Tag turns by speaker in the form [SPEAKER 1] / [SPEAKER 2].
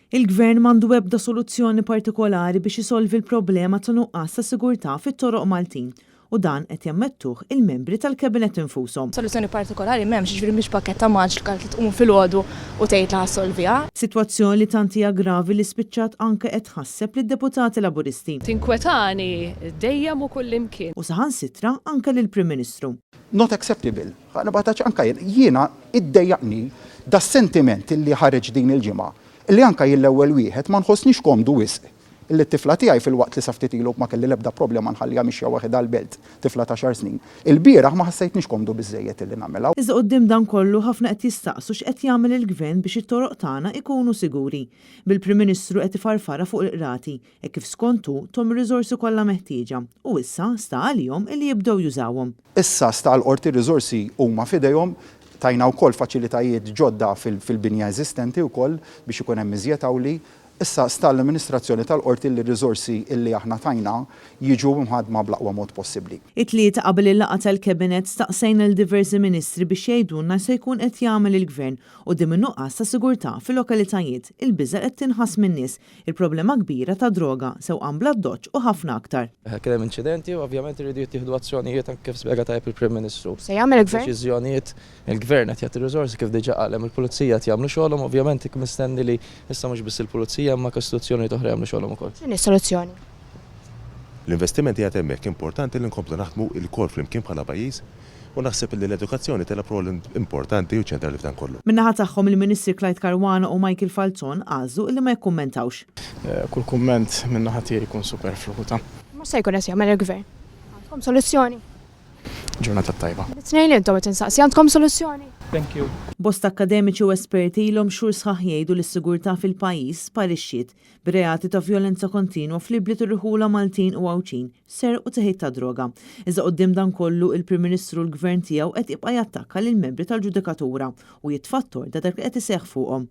[SPEAKER 1] Il-Gvern m'għandu ebda soluzzjoni partikolari biex isolvi l-problema ta' nuqqas ta' sigurtà fit-toroq Maltin u dan qed jammettuh il-membri tal-Cabinet infushom.
[SPEAKER 2] Soluzzjoni partikolari m'hemmx, jiġifieri mhix pakketta maġika li tqum filgħodu u tgħid li ħa ssolviha.
[SPEAKER 1] Sitwazzjoni li tant hija gravi li spiċċat anke qed tħasseb lid-deputati Laburisti.
[SPEAKER 3] Tinkwetani dejjem u kullimkien.
[SPEAKER 1] U saħansitra anke lill-Prim Ministru.
[SPEAKER 4] Not acceptable. Anke jien, jiena iddejjaqni das-sentiment illi ħareġ din il-ġimgħa Illi anke jien l-ewwel wieħed ma nħossnix komdu wisq illi t-tifla tiegħi filwaqt li sa ftit ilu ma kelli l-ebda problema nħalliha mixja waħidha l-belt, tifla t'għaxar snin, ilbieraħ ma ħassejtnix komdu biżżejjed illi nagħmilha.
[SPEAKER 1] Iżda quddiem dan kollu ħafna qed jistaqsu x'qed jagħmel il-Gvern biex it-toroq tagħna ikunu siguri. Bil-Prim Ministru qed ifarfarha fuq il-Qrati, hekk kif skont hu thom ir-riżorsi kollha meħtieġa u issa sta għalihom illi jibdew jużawhom.
[SPEAKER 4] Issa sta għall-Qorti r-riżorsi huma f'idejhom, tajna wkoll faċilitajiet ġodda fil-binja eżistenti wkoll biex ikun hemm iżjed awli. Issa sta għall-amministrazzjoni tal-Qorti li r-riżorsi li aħna tajna jiġu mħaddma bl-aqwa mod possibbli.
[SPEAKER 1] It-Tlieta qabel il-laqgħa tal-Cabinet staqsejna lil diversi Ministri biex jgħidulna x'se jkun qed jagħmel il-Gvern quddiem in-nuqqas ta' sigurtà fil-lokalitajiet, il-biża' li qed tinħass min-nies, Il-problema kbira tad-droga, sewqan bl-addoċċ u ħafna aktar.
[SPEAKER 5] Kien hemm inċidenti u ovvjament iridu jittieħdu azzjonijiet anke kif spjega tajjeb il-Prim Ministru.
[SPEAKER 2] Se jagħmel il-Gvern?
[SPEAKER 5] Deċiżjonijiet, il-Gvern qed jagħti riżorsi kif diġà qal hemm il-Pulizija qed jagħmlu xogħolhom, ovvjament mistenni li issa mhux biss il-Pulizija imma anke istituzzjonijiet oħra jagħmlu xogħolhom ukoll.
[SPEAKER 2] X'inhi s-soluzzjoni?
[SPEAKER 6] L-investiment qiegħed hemmhekk, importanti li nkomplu naħdmu ilkoll flimkien bħala pajjiż u naħseb illi l-edukazzjoni tilgħab rwol importanti u ċentrali f'dan kollu.
[SPEAKER 1] Min-naħa tagħhom il-Ministri Clyde Caruana u Michael Falzon għażlu illi ma jikkummentawx.
[SPEAKER 7] Kull kumment min-naħa tiegħi jkun superfluwu ta'.
[SPEAKER 2] Imma x'se jkun qed jagħmel il-Gvern? Għandkom soluzzjoni?
[SPEAKER 7] Ġurnata tajba.
[SPEAKER 2] Lit-tnejn li intom qed insaqsi, għandkom soluzzjoni?
[SPEAKER 7] Thank you.
[SPEAKER 1] Bosta akkademiċi u esperti ilhom xhur sħaħ jgħidu li s-sigurtà fil-pajjiż sparixxiet, b'reati ta' vjolenza kontinwa fl-ibliet u r-rħula Maltin u Għawdxin, serq u teħid ta' droga. Iżda quddiem dan kollu, il-Prim Ministru u l-Gvern tiegħu qed jibqa' jattakka lill-membri tal-ġudikatura u jitfa' t-tort ta' dak li qed iseħħ fuqhom.